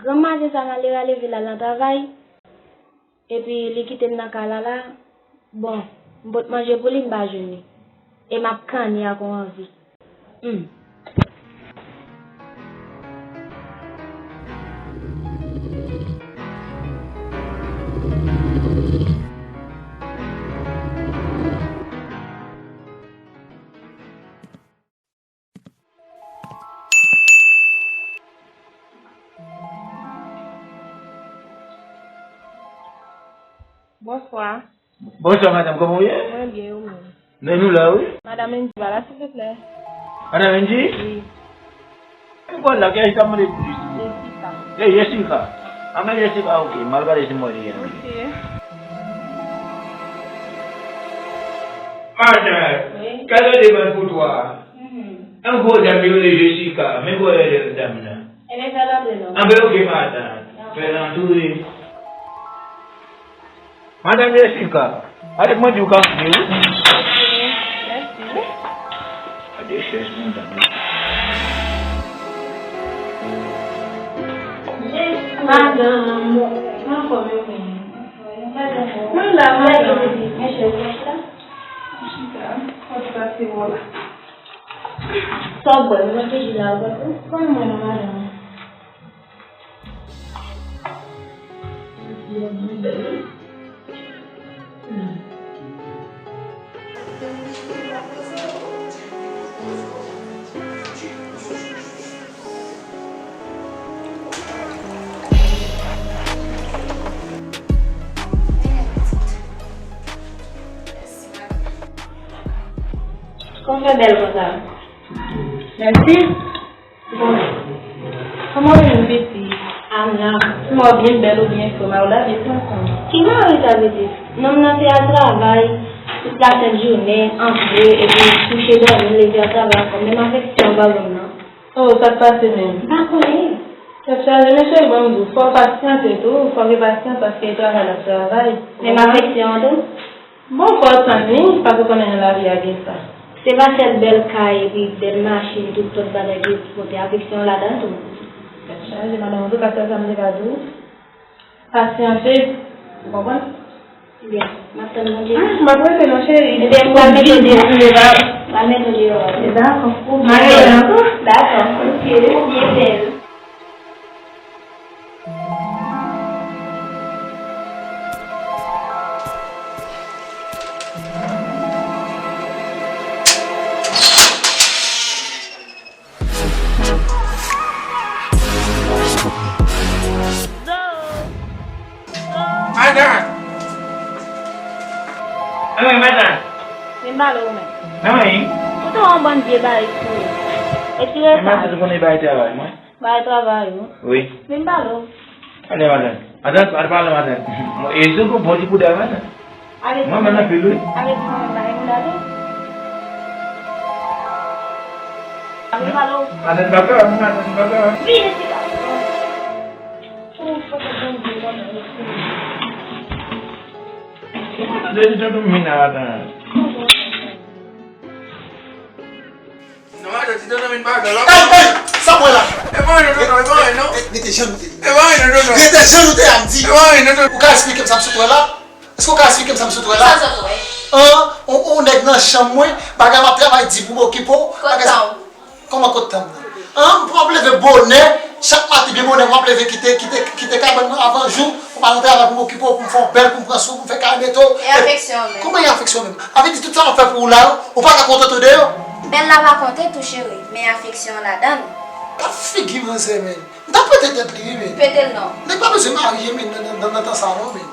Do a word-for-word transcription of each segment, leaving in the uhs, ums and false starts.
Granm maten sa rale rale vin al nan travay, epi li kite m nan kay la la. Bon, m pot manje pou li, m pa jwenn li. E m ap kanni ak yon anvi. Hmm. Bonswa. Bonswa, madanm, kòman w ye? Mwen byen, ou menm? Men nou la, wi. Madanm Angie pa la, silvouplè? Madanm Angie? Wi. Ki bò l la, ki ajan k ap mande pou li? Jessica. E, Jessica. A, men Jessica, ok. M al gade si m wè li ye. Ok. Madanm, wi. Gade devan pou twa. Mhm. Yon gwo dam yo rele Jessica, men gwo rele dam nan. Ebyen, fè l antre non. Anben, ok, madanm. Fè l antre. Madanm Jessica, gade mwen di w ka antre, wi. Ok, mèsi. Gade chèz madanm. Madanm, anfòm ou menm? Mwen la, madanm. Mwen chita. Mwen chita. Mwen chita, se wò la. Sa w bwè? Mwen toujou la, ou bwè tou? Ban mwen non, madanm. Kòman w fè bèl konsa? Mèsi. Bon. Kòman w rele m, piti? Amna. Kòman w byen bèl ou byen fò, mari w la byen pran swen w. Ki mari sa vle di? Nonm nan se al travay, tout latèt jounen, antre, epi kouche dòmi, leve al travay ankò. Menm afeksyon w pa ban m nan. Oh, sa k pase menm? M pa konnen. Tèt chaje, men cheri, ban m di w, fò w pasyante tou, fò w gen pasyans paske e travay l ap travay. Menm afeksyon an tou? Bon, fò w tann li, paske w konnen nan lavi a gen sa. Se pa sèl bèl kay epi bèl machin, tout lòt bagay ki egziste, afeksyon an ladan l tou. Tèt chaje, madanm, antouka, sèl sa m te ka di w. Pasyante, ou konprann? Byen, m ap tann Bondye. Ah, m ap rete non, cheri. Ebyen, m pral mete w deyò. M pral mete w deyò. Dakò. Ou byen bèl ankò. Dakò. Ok, ou byen bèl. Madan! Wi, madan! Vin pale w menm. Nan men. Ou te wè yon bann vye bagay sou ou. Retire sa. Madan, ou konnen bagay travay mwen. Bay travay ou. Wi. Vin pale w. Ale, madan. Madan, al pale, madan. E sou pou bon ti koudè, madan. Ale, mwen, mwen anpil, wi. Ale, mwen, mwen, mwen, mwen, ale. Ale, pale w. Madan, pa pè, madan, pa pè. Vin isi la. Ou foto bon Dye, madan, isi. Madan, se tonton Mina, madan. Non, madan, ti tonton vin pa la. Ey, ey, sa m wè la? E pa anyen non, tonton, e pa anyen non. Rete jan nou te ye. E pa anyen non, tonton. Rete jan nou te ye, m di. E pa anyen non, tonton. Ou ka esplike m sa m sot wè la? Èske ou ka esplike m sa m sot wè la? Sa w sot wè? An, on, on nèg nan chanm mwen, bagay m ap travay di pou m okipe w. Kòman kot tan m nan? An, m ap leve bonè, chak maten byen bonè, m ap leve kite, kite, kite kabann mwen avan jou, pou m al nan travay, pou m okipe w, pou m fè w bèl, pou m pran swen w, pou m fè kay nete w. E afeksyon menm? Kòman e afeksyon menm? Sa vle di tout sa m ap fè pou ou la, ou pa ka kontante w de yo? Bèl la pa konte tou, cheri, men afeksyon an ladan l. Gad figi manzè, men. M ta pete tèt li, wi, men. Pete l non. Nèg pa bezwen marye, men, nan, nan, nan, nan tan sa non, men.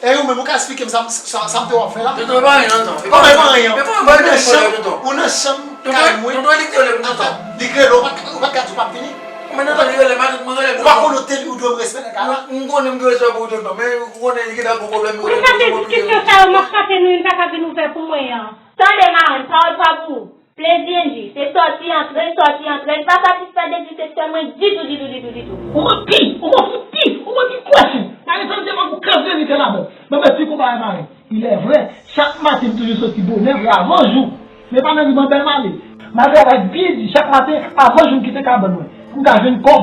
E ou menm, ou ka esplike m sa, sa, sa m te w ap fè la? Tonton, e pa anyen non, tonton. Kòman e pa anyen? E pa anyen, ou nan chanm, ou nan chanm kay mwen. Tonton, li te rele m, tonton. Li rele w, ou pa t, ou pa t ka di w p ap vini? Men tonton, li rele m, mwen rele m, tonton. Ou pa konnen ou te, ou dwe m respè nan kay la? M konnen m gen respè pou ou, tonton, men ou konnen li gentan gon pwoblèm. Ou nou pa gen diskisyon sa yo, m ap chante nou, li pa ka vin ouvè pou mwen an. Tande, marenn, pawòl pa pou ou. Plezi Angie, se sòti antre, sòti antre, li pa satisfè de vi sekswèl mwen ditou, ditou, ditou, ditou. Ou manti, ou manti, ou manti kwè sou. Pa gen tan de mank ou kraz verite la bon. Mwen mèt di konba a maren. Il est vrai, chak maten m toujou soti bonè vre avan jou. Men pa nan ri m an bèl m ale. M al travay byen di chak maten avan jou m kite kabann mwen. Pou m ka jwenn kòb.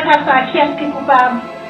nan ka sa, kiyès ki koupab?